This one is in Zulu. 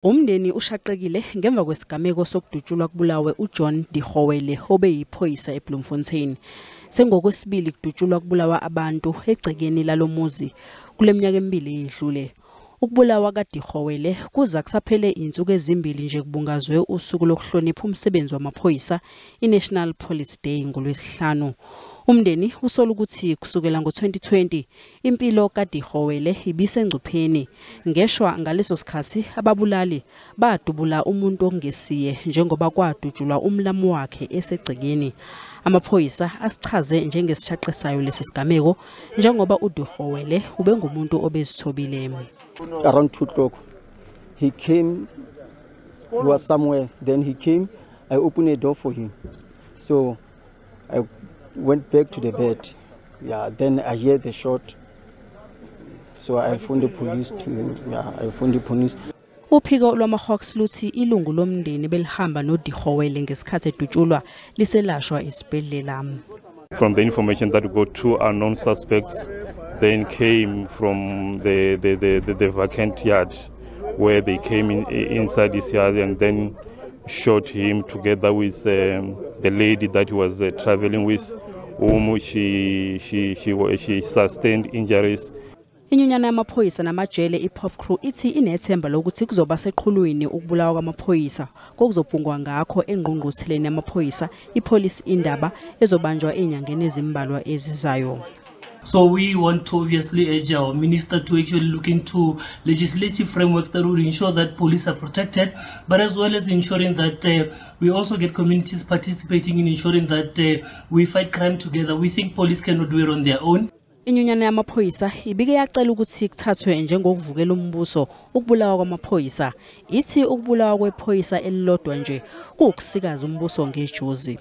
Umndeni ushaqekile ngemva kwesigameko sokudutshulwa kubulawe uJohn Digowele obeyiphoyisa eBloemfontein. Sengokwesibili kudutshulwa kubulawa abantu egcekeni lalomuzi kule minyaka emibili edlule. Ukubulawa kaDigowele kuza kusaphele insuku ezimbili nje kubungazwe usuku lokuhlonipha umsebenzi wamaphoyisa iNational Police Day ngolwesihlanu. Umndeni usola ukuthi kusukela ngo-2020 impilo kaDigowele ibisengcupheni. Ngeshwa ngaleso sikhathi ababulali badubula umuntu ongesiye njengoba kwadutshulwa umlamu wakhe esegcekeni. Amaphoyisa asichaze njengesishaqisayo lesi sigameko njengoba uDigowele ubengumuntu obezithobile. Around 2 o'clock, he came, he was somewhere, then he came, I opened a door for him. So I went back to the bed. Yeah, then I hear the shot. So I phoned the police to, yeah, I phoned the police. Uphiko lwama-Hawks luthi ilungu lomndeni belihamba noDigowele ngesikhathi edutshulwa liselashwa esibhedlela. From the information that we got, two unknown suspects then came from the vacant yard where they came in, inside this yard and then shot him together with the lady that he was traveling with, whom she sustained injuries. Inyunyana yamaphoyisa namajele iPopcru ithi inethemba lokuthi kuzoba seqhulwini ukubulawa kwamaphoyisa kokuzobhungwa ngakho engqungqutheleni yamaphoyisa iPolice Indaba ezobanjwa enyangeni ezimbalwa ezizayo. So we want to obviously urge our minister to actually look into legislative frameworks that would ensure that police are protected, but as well as ensuring that we also get communities participating in ensuring that we fight crime together. We think police cannot do it on their own. Inyunyana yamaphoyisa ibike yacela ukuthi kuthathwe njengokuvukela umbuso ukubulawa kwamaphoyisa. Ithi ukubulawa kwephoyisa elilodwa nje kuwukusikaza umbuso ngejuzi.